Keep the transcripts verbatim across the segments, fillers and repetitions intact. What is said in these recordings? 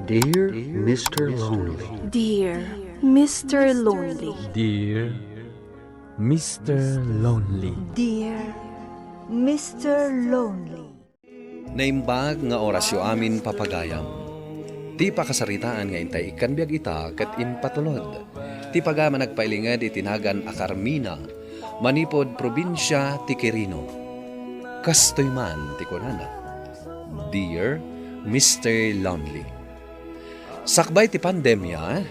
Dear Mister Lonely. Dear Mister Lonely. Dear Mister Lonely. Dear Mister Lonely. Naimbag nga orasyo amin, papagayam. Ti pakasaritaan nga intay ikkan biag ita ket impatulod. Ti pagayam a nagpailinged iti nagan a Carmina, manipud probinsia ti Quirino. Kastoy man ti kunana, "Dear Mister Lonely." Sakbay ti pandemia,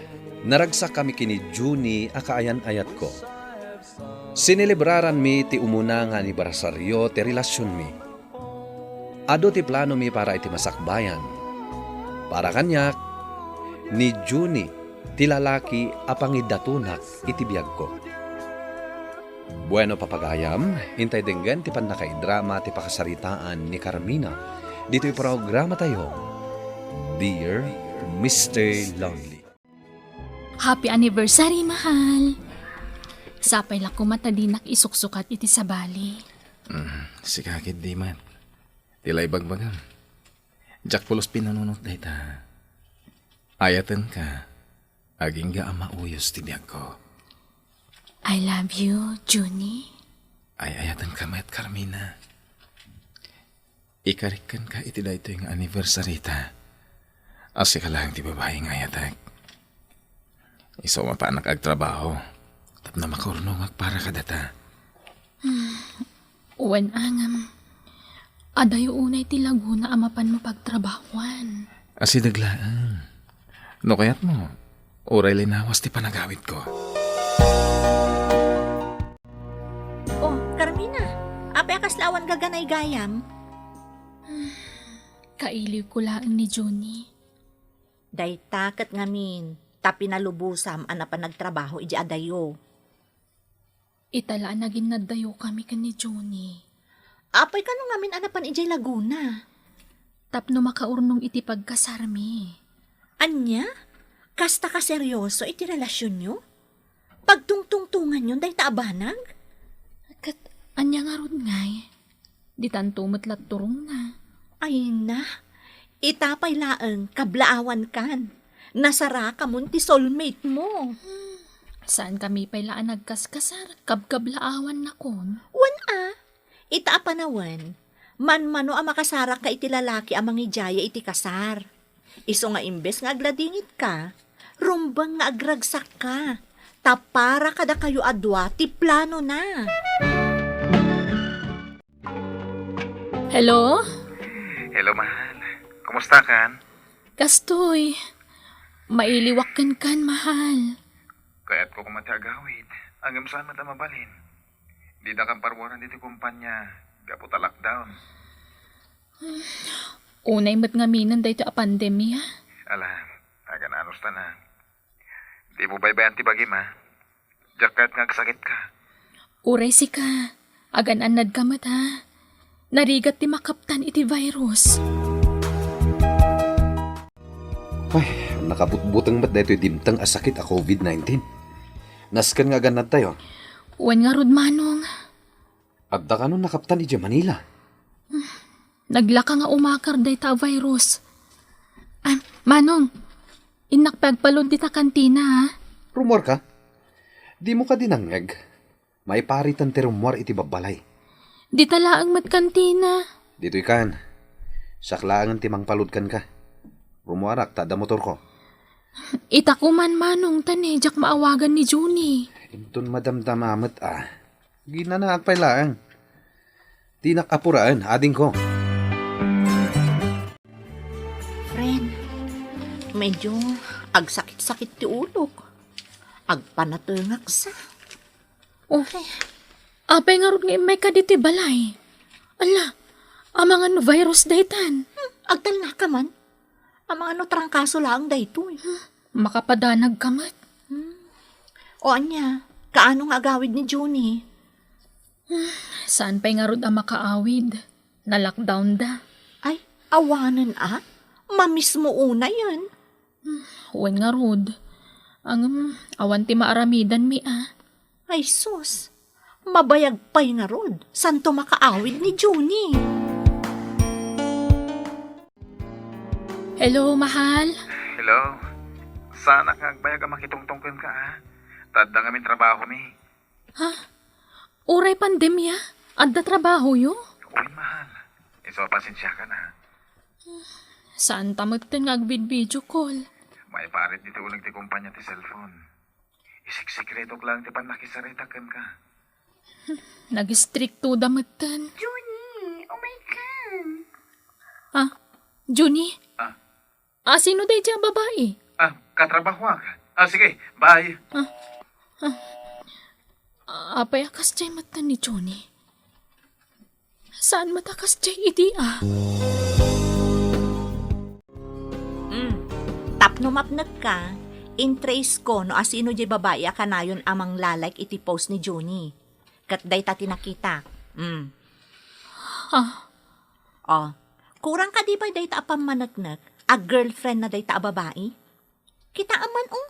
naragsakkami ken ni Junie a kaayan-ayatko. Sinelebraranmi ti umuna nga anibersario ti relasionmi. Adu ti planomi para iti masakbayan. Para kaniak, ni Junie ti lalaki a pangiddatonak iti biagko. Bueno, papagayam, intay denggen ti pannakaidrama ti pakasaritaan ni Carmina ditoy programatayo, Dear Mister Lonely. Happy anniversary, mahal! Sapay la koma ta dinak isuksukat iti sabali. Mm, sika ketdi met. Ti la ibagbagam. Diak pulos pinanunot dayta. Ayatenka, agingga a mauyos ti biagko. I love you, Junie. Ay-ayatenka met, Carmina. Ikarikkenka iti daytoy nga anniversary ta. A, sika laeng ti babai nga ayatek. Isu a mapanak agtrabaho tapno makaurnongak para kadata. Wen, angam, adayo unay ti Laguna a mapanmo pagtrabahuan. Asideg laeng. No kayatmo, uray linawas ti panagawidko. Oh, Carmina, apay a kasla awan gaganay gayam? Kailiwko laeng ni Junie. Dayta ket ngamin, ta pinalubosam a napan nagtrabaho idiay adayo. Ita la a naginnadayokami ken ni Junie. Apay kano ngamin a napan idiay Laguna? Tapno makaurnong iti pagkasarmi. Ania? Kasta ka seryoso iti relasionyo? Pagtungtungtonganyon dayta a banag? Ket ania ngarud ngay? Ditanto met la turongna. Ay na, ita pay laeng kablaawankan. Nasarakamon ti soulmate mo. Saankami pay la a nagkaskasar, kabkablaawan nakon. Wen a, ita a panawen, manmano a makasarakka iti lalaki a mangidiaya iti kasar. Isu nga imbes nga agladingitka, rumbeng nga agragsakka, ta para kadakayo a dua ti planona. Hello? Hello, mahal. Kumusta kan? Kastoy. Mailiwak kenkan, mahal. Kayatko koma ti agawid. Ngem saan met a mabalin. Dida kan paruaran ditoy kumpanya gapu ta lockdown. Unay met ngaminen daytoy a pandemia. Ala, agan-anos ta na. Dimo baybay-an ti bagim, a? Diak kayat nga agsakitka. Uray sika, agan-annadka met, a? Narigat ti makaptan iti virus. Ay, nakabutbuteng met daytoy dimteng a sakit a covid nineteen. Nasken nga agannadtayo. Wen ngarud, Manong. Adda kano nakaptan idiay Manila? Naglaka nga umakar dayta a virus. Ah, Manong, innak pay agpalud dita kantina, a? Rummuarka? Dimo kadi nangngeg? Maipariten ti rummuar iti babbalay. Dita laeng met kantina. Ditoy kan. Siak laengen ti mangpalud kenka. Rummuarak ta adda motorko. Ita koman, Manong, ta ne, diak maawagan ni Junie. Inton madamdama met, a. Ginanaak pay laeng. Dinak apuraen, adingko. Friend, medyo agsakit-sakit ti ulok. Agpanatengak sa. Oh, apay ngarud nga immayka ditoy balay? Ala, amangan no virus daytan. Hmm, agtalnaka man. Amangan no trangkaso laeng daytoy. Makapadanagka met. Hmm. O ania, kaano nga agawid ni Junie? Saan pay ngarud a makaawid? Na-lockdown da. Ay, awanen a? Mamismo unayen. Wen ngarud. Ngem, awan ti maaramidanmi a. Ay sus, mabayag pay ngarud, santo makaawid ni Junie. Hello, mahal. Hello? Saanak nga agbayag a makitungtong kenka, ha? Ta adda ngamin trabahomi. Ha? Uray pandemia? Adda trabahoyo? Wen, mahal. Isu a pasensiakan, ha? Saanta metten nga agvid-video call? Maiparit ditoy uneg ti kumpanya ti cellphone. Isiksikretok laeng ti pannakisaritak kenka. Nagistriktoda metten. Junie, umay ka. Ah, Junie? Ah. Ah, sino daydiay a babai? Ah, katrabahoak. Ah, sige, bye. Ah, ah. Ah, apay a kasdiay metten ni Junie? Saan met a kasdiay idi, ah? Mm. Tapno mapnekka, intrace ko no asino diay babai a kanayon a mangla-like iti post ni Junie. Ket dayta ti nakitak. Mm. Ah. Oh, kurang kadi pay dayta a pammaneknek a girlfriend na dayta a babai? Kitaem man, oh.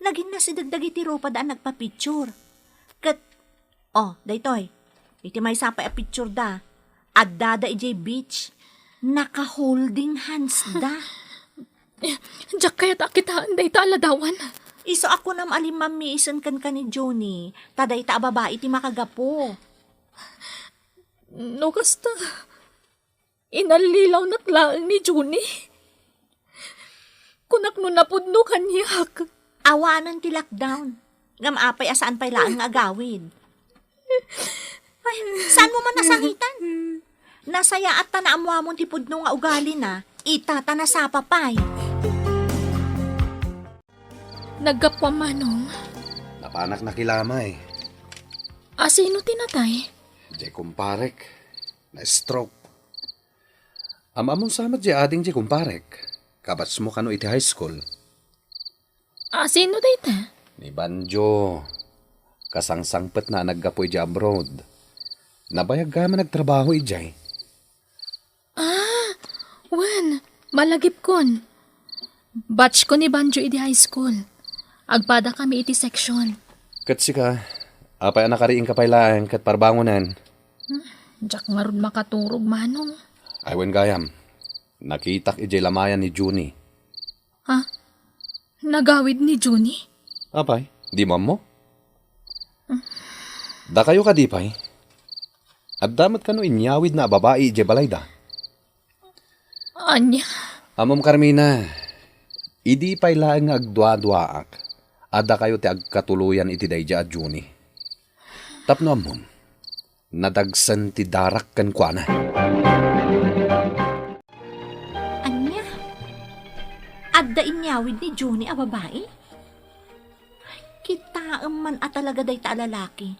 Naginnasideg dagiti rupada a nagpa-picture. Ket, oh, daytoy. Iti maysa pay a picture da, addada idiay beach. Naka-holding hands da. Diak kayat a kitaen dayta a ladawan. Isu a kunam a limmammiisen kenka ni Junie, ta dayta a babai ti makagapu. No kasta, inallilawnak laeng ni Junie. Kunak no napudno kaniak. Awanen ti lockdown. Ngem apay a saan pay laeng nga agawid? Ay, saan mo man nasangitan? Nasayaat ta naammoamon ti pudno nga ugalina. Ita ta nasapa pay. Naggapuam, Manong. Napanak nakilamay. Asino ti natay? Diay kumparek. Na-stroke. Am-ammom sa met diay ading diay kumparek? Kabatchmo kano iti high school? Asino dayta? Ni Banjo. Kasangsangpetna a naggapu idiay abroad. Nabayag gayam a nagtrabaho idiay. Ah, wen, malagipkon. Batchko ni Banjo idi high school. Agpadakami iti section. Ket sika, apay a nakariingka pay laeng ket parbangonen? Hmm, diak ngarud makaturog, Manong. Ay wen gayam, nakitak idiay lamayan ni Junie. Ha? Nagawid ni Junie? Apay, dimo ammo? Dakayo kadi pay? Adda met kano inyawidna a babai idiay balayda? Ania? Ammom, Carmina, idi pay laeng nga agduaduaak, a dakayo ti agkatuloyan iti daydiay a Junie. Tapno ammom, nadagsen ti darak kenkuana. Ania? Adda inyawid ni Junie a babai? Kitaem man a talaga dayta a lalaki.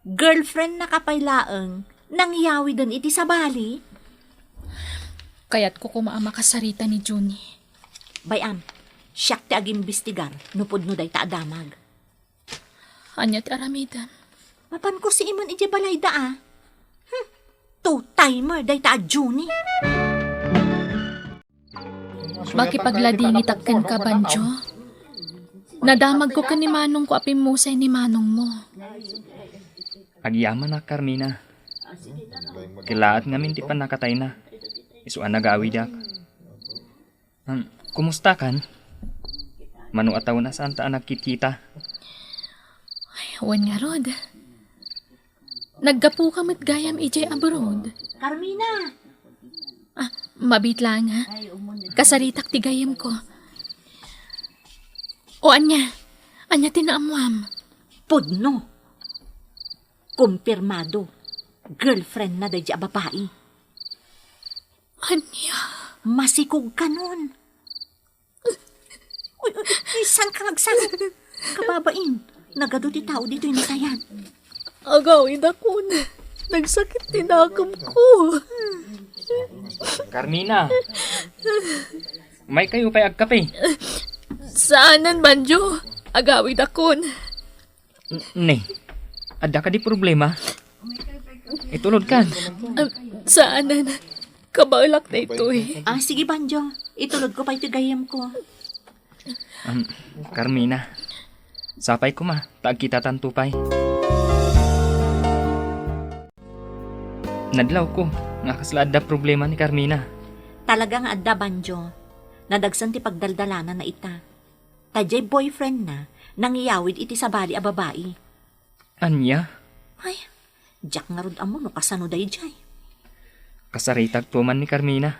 Girlfriendna ka pay laeng, nangyawiden iti sabali? Kayatko koma a makasarita ni Junie. Bay-am, siak ti agimbestigar no pudno dayta a damag. Ania ti aramidem? Mapanko siimon idiay balayda a. Hmm, two-timer dayta a Junie. Makipagladingitak kenka, Banjo. Nadamagko ken ni manongko a pimmusay ni manongmo. Agyamanak, Carmina. Kellaat ngamin ti pannakatayna. Isu a nagawidak. Hmm, kumusta kan? Mano a tawen a saanta a nagkitkita? Ay, wen ngarud. Naggapuka met gayam idiay abroad. Carmina! Ah, mabiit laeng, ha? Kasaritak ti gayyemko. O ania? Ania ti naammoam? Pudno. Kumpirmado. Girlfriendna daydiay a babai. Ania? Masikog kanon. Uy, uy, uy, saanka nga agsagut? Kababain, nagadu ti tao ditoy natayan. Agawidakon. Nagsakit ti nakemko. Carmina, umaykayo pay agkape. Saanen, Banjo. Agawidakon. N-, ne, adda kadi problema? Itulod kan. Ah, saanen. Kabaelak daytoy. Ah, sige, Banjo. Itulodko pay ti gayyemko. Um, Carmina, sapay koma, ta agkitatanto pay. Nadlawko nga kasla adda problema ni Carmina. Talaga nga adda, Banjo. Nadagsen ti pagdaldalananna ita. Ta diay boyfriendna nangiyawid iti sabali a babai. Ania? Ay, diak ngarud ammo no kasano daydiay. Kasaritagto man ni Carmina.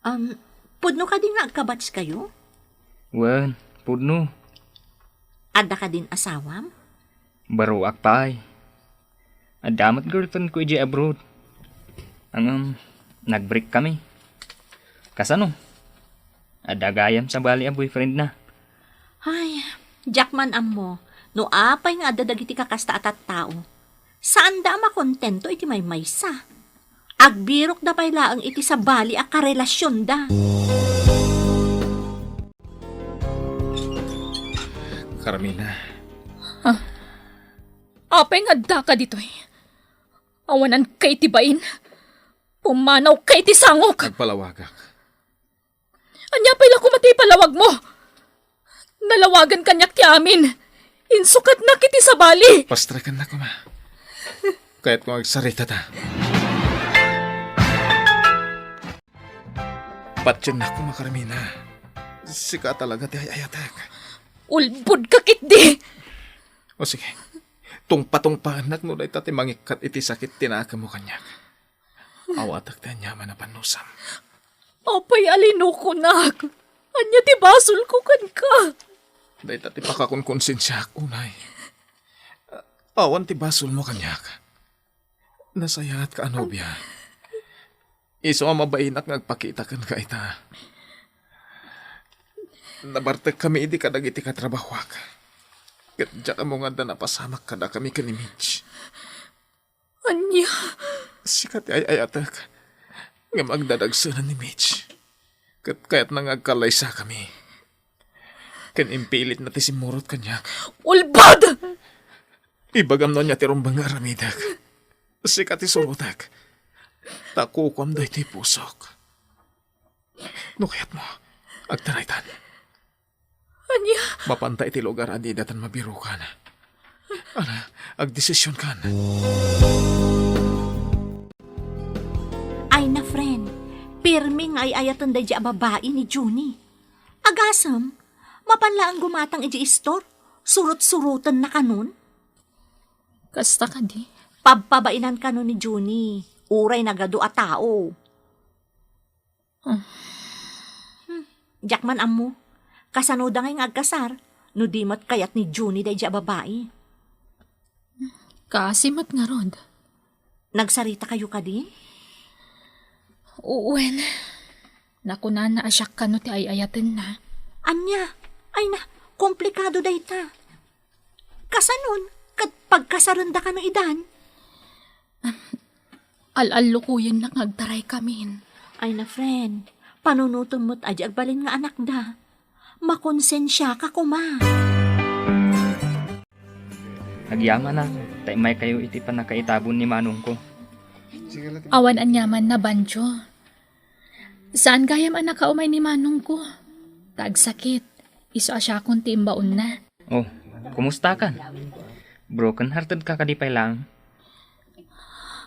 Um, pudno kadi nga agkabatch kayo? Wen, pudno. Adda kadin asawam? Baroak pay. Adda met girlfriend ko idiay abroad. Ngem, nag-break kami. Kasano? Adda gayam sabali a boyfriendna. Ay, diak man ammo no apay nga adda dagiti kakasta a tattao. Saanda a makontento iti maymaysa. Agbirokda pay laeng iti sabali a karelasionda. Carmina. Ah, apay nga addaka ditoy? Awananka iti bain. Pumanawka iti sangok. Agpalawagak. Ania pay la koma ti ipalawagmo? Nalawagan kaniak ti amin. Insukatnak iti sabali. Pastrekannak koma. Kayatko nga agsarita ta. Patiennak koma, Carmina. Sika talaga ti ay-ayatek. Ulbodka ketdi! O sige, tungpa-tungpaannak no dayta ti mangikkat iti sakit ti naakemmo kaniak. Awatek ti aniaman a pannusam. Apay a linukonak? Ania ti basolko kenka? Dayta ti pakakonkonsensiak, unay. Awan ti basolmo kaniak. Nasayaatka a nobia. Isu a mabainak nga agpakita kenka ita. Nabartekkami idi kadagiti katrabahoak. Ket diak ammo nga adda napasamak kadakami ken ni Mitch. Ania? Sika ti ay-ayatek. Ngem agdadagsenen ni Mitch. Ket kayatna nga agkallaysakami. Ken impilitna ti simmurot kaniak. Ulbod! Ibagam no ania ti rumbeng nga aramidek. Sika ti surotek. Ta kukuam daytoy pusok. No kayatmo, agtaraytan. Ania? Mapanta iti lugar a dida tan mabirukan. Ala, agdesisionkan. Ay na, friend. Pirmi nga ay-ayaten daydi a babai ni Junie. Agasem, mapan laeng gumatang iti istor, surot-surotenna kanon. Kasta kadi? Pabpabainan kano ni Junie, uray nagadu a tao. Hmm. Hmm, diak man ammo. Kasano da ngay nga agkasar, no di met kayat ni Junie daydi a babai? Kaasi met ngarud. Nagsarita kayo kadi? Wen, nakunana a siak kano ti ay-ayatenna. Ania? Ay na, komplikado dayta. Kasanon ket pagkasarenda kano idan? Al-allukoyennak nga agtaraykamin. Ay na, friend, panunotem met a di agbalin nga anakda. Makonsensiaka koma. Agyamanak, ta immaykayo iti pannakaitabon ni manongko. Awan aniaman na, Banjo. Saan gayam a nakaumay ni manongko. Ta agsakit, isu a siakon ti imbaonna. Oh, kumustakan? Broken hearted ka kadi pay laeng?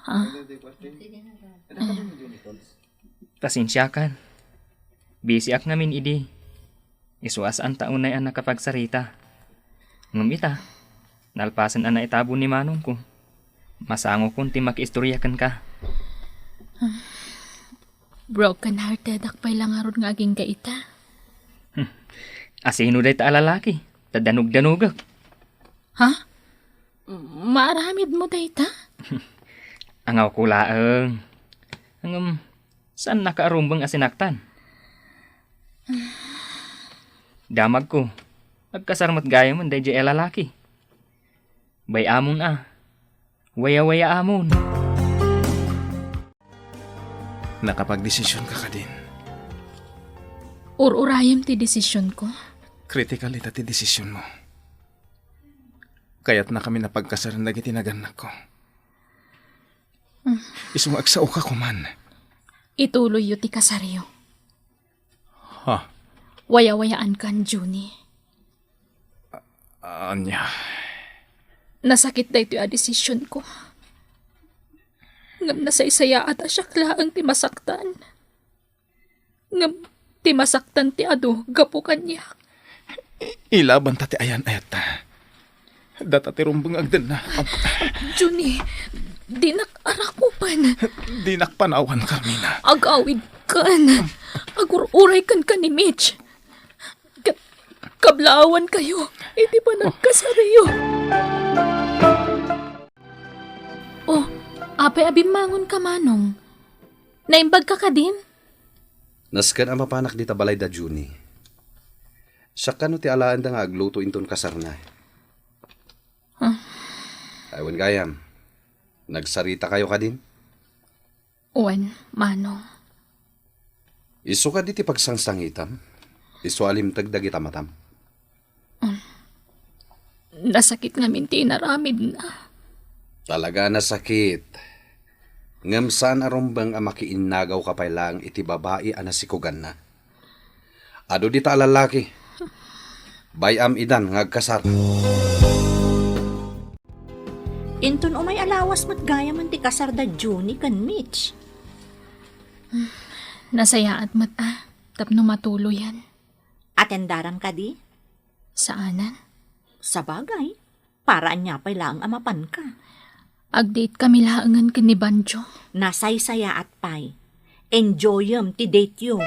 Ah. Pasensiakan. Busy ak ngamin idi. Isu a saanta unay a nakapagsarita. Ngem ita, nalpasen a naitabon ni manongko. Masangokon ti makiistoria kenka. Broken-heartedak pay la ngarud nga agingga ita. Hmm. Asino dayta a lalaki? Ta danogdanogak. Ha? Maaramidmo dayta? Angawko laeng. Ngem, saannaka a rumbeng a sinaktan. Damagko, agkasar met gayamen daydiay a lalaki. Bay-amon a. Waya-wayaamon. Nakapagdesisionka kadin? Ur-urayem ti desisionko. Critical ita ti desisionmo. Kayatnakami a pagkasaren dagiti nagannakko. Mm. Isu nga agsaoka koman. Ituloyyo ti kasaryo. Ha? Wayawayaankan, Junie. A-, ania? Nasakit daytoy a desisionko. Ngem nasaysayaat a siak laeng ti masaktan. Ngem ti masaktan ti adu gapu kaniak. I-, ilabanta ti ayan-ayatta. Data ti rumbeng nga agdenna. Junie, dinak arakupen. Dinak panawan, Carmina. Agawidkan. Agur-uray kenka ni Mitch. Ket kablaawankayo iti panagkasaryo. Oh, apay a bimmangonka, Manong? Naimbagka kadin? Nasken a mapanak dita balay da Junie. Siak kano ti alaenda nga agluto inton kasarna. Ah. Ay, wen gayam. Nagsaritakayo kadin? Wen, Manong. Isu kadi ti pagsangsangitam? Isu a limteg dagita matam? Nasakit ngamin ti inaramidna. Talaga a nasakit. Ngem saan a rumbeng a makiinnagawka pay laeng iti babai a nasikuganna. Adu dita a lallaki. Bay-am idan nga agkasar. Inton umay a lawas met gayamen ti kasar da Junie ken Mitch. Nasayaat met a tapno matuloyan. Atendaram kadi? Saanen. Sabagay, para ania pay laeng a mapanka? Agdate kami laengen ken ni Banjo. Nasaysayaat pay. Enjoyem ti date yo.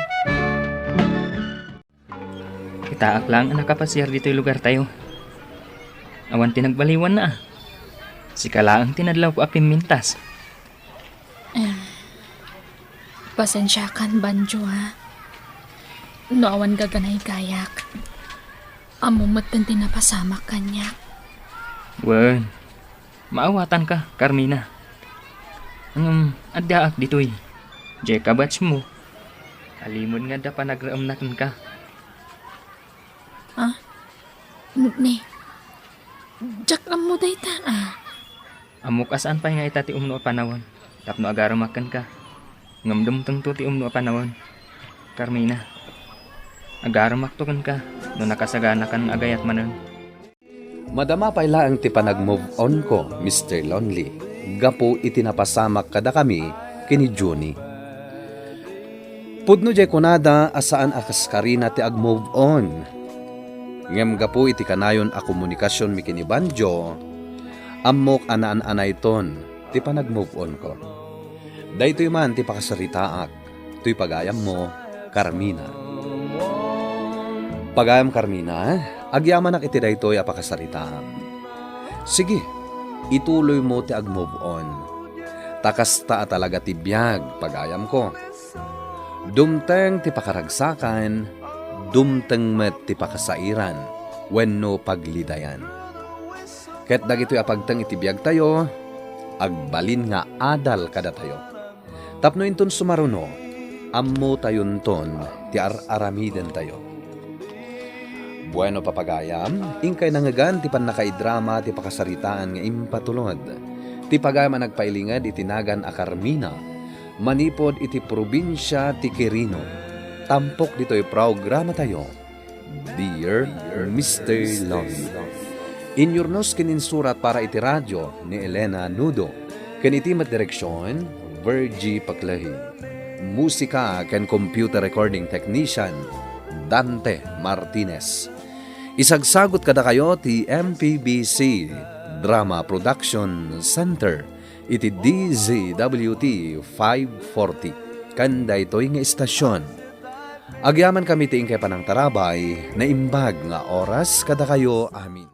Kitaak laeng a nakapasiar ditoy lugartayo. Awan ti nagbaliwanna a. Sika laeng ti nadlawko a pimmintas. Em, pasensiakan, Banjo, ha? No awan gaganaygayak, ammo metten ti napasamak kaniak. Wen, maawatanka, Carmina. Ngem, addaak ditoy. Diay kabatchmo. Alimod nga adda panagraemna kenka. Ah? N-, ne. Diak ammo dayta, ah. Ammok a saan pay nga ita ti umno a panawen tapno agaremak kenka. Ngem dumtengto ti umno a panawen. Carmina, agaremakto kenka no nakasaganakan nga agayat manen. Madama pay laeng ti panag-move on ko, Mister Lonely, gapu iti napasamak kadakami ken ni Junie. Pudno diay kunada a saan a kaskarina ti ag-move on. Ngem gapu iti kanayon a komunikasionmi ken ni Banjo, ammok a naan-anayton ti panag-move on ko. Daytoy man ti pakasaritaak, toy pagayammo, Carmina. Pagayam Carmina, agyamanak iti daytoy a pakasaritaam. Sige, ituloymo ti ag-move on. Ta kasta a talaga ti biag, pagayamko. Dumteng ti pakaragsakan, dumteng met ti pakasairan wenno paglidayan. Ket dagitoy a pagteng iti biagtayo, agbalin nga adal kadatayo. Tapno inton sumaruno, ammotayonton ti ar-aramidentayo. Bueno, papagayam, inkay nangngegan ti pannakaidrama ti pakasaritaan nga impatulod ti pagayam a nagpailinged iti nagan a Carmina manipud iti probinsia ti Quirino. Tampok ditoy programatayo, Dear Mister Lonely. Inyurnos ken insurat para iti radio ni Elena Nudo, ken iti met direksion, Virgie Paclehi. Musika ken computer recording technician, Dante Martinez. Isagsagut kadakayo ti M P B C Drama Production Center iti D Z W T five forty, ken daytoy nga istasion. Agyamankami ti inkay panangtarabay, naimbag nga oras kadakayo amin.